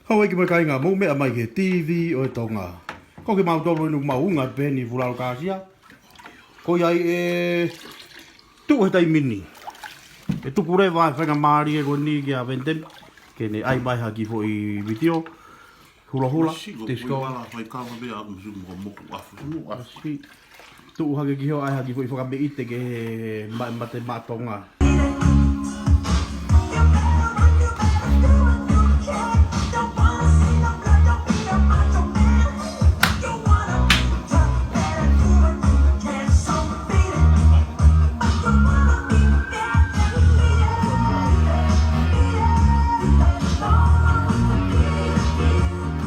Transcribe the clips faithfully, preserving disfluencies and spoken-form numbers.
Houʻeiki mo e kāinga, mou meʻa mai ki he T V ʻo e Tonga. Ko kimautolu eni ʻoku mau unga pē ni, Fulalo Kāsia. Ko ia ai ʻe tuʻu he taimi ni, ʻe tuku leva e faingamālie ko eni kia Ventemi ke ne ʻai mai ha kiʻi foʻi vitiō. Hulahula, disco. Wala fai kava pē a musu mo moku afu. Mo afu. Asi. Tuʻu hake ki ho ʻai ha kiʻi foʻi fakameʻite ki he ma-, mate maʻa Tonga.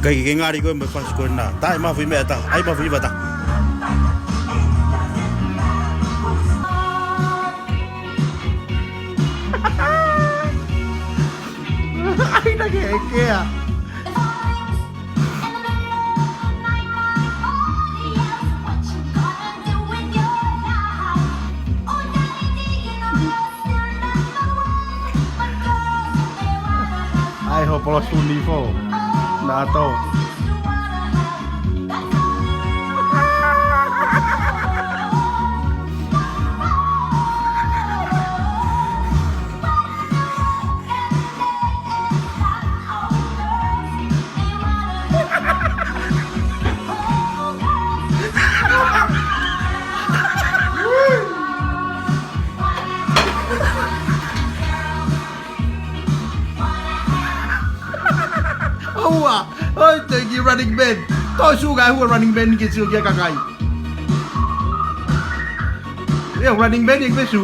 Kai ke ngali koe mo e fasi ko ena. Taʻe mafi meʻa ta, ʻai mafi vata. ʻAi na ke ekea. ʻAi ho polo suni fo. Nā tō. ʻOua, ʻoi te ki Running Man. Tō su ka hua Running Man ke sio kia kakai. Ia Running Man ia ke su.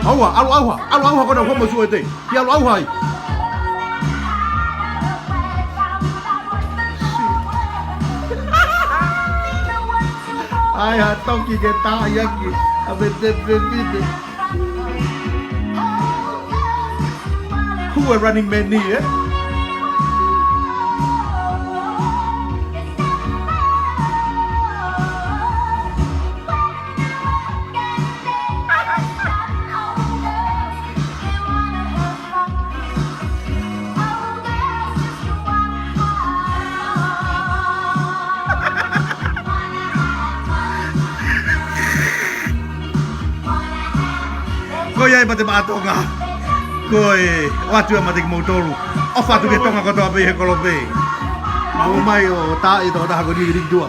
ʻOua, ʻalu ʻauha, ʻalu ʻauha kona homo su e te. Ia ʻalu ʻauha ai. ʻAi ha toki ke tā ia ki. A me te pepite. Hua Running Man ni, ē? Ko ia ai mate maʻa Tonga. Ko e ʻoatu ia mate kimoutolu. ʻOfa atu ki he Tonga kotoa pē he kolope. Mou mai ʻo tā e tokotaha ko eni ki Likitua.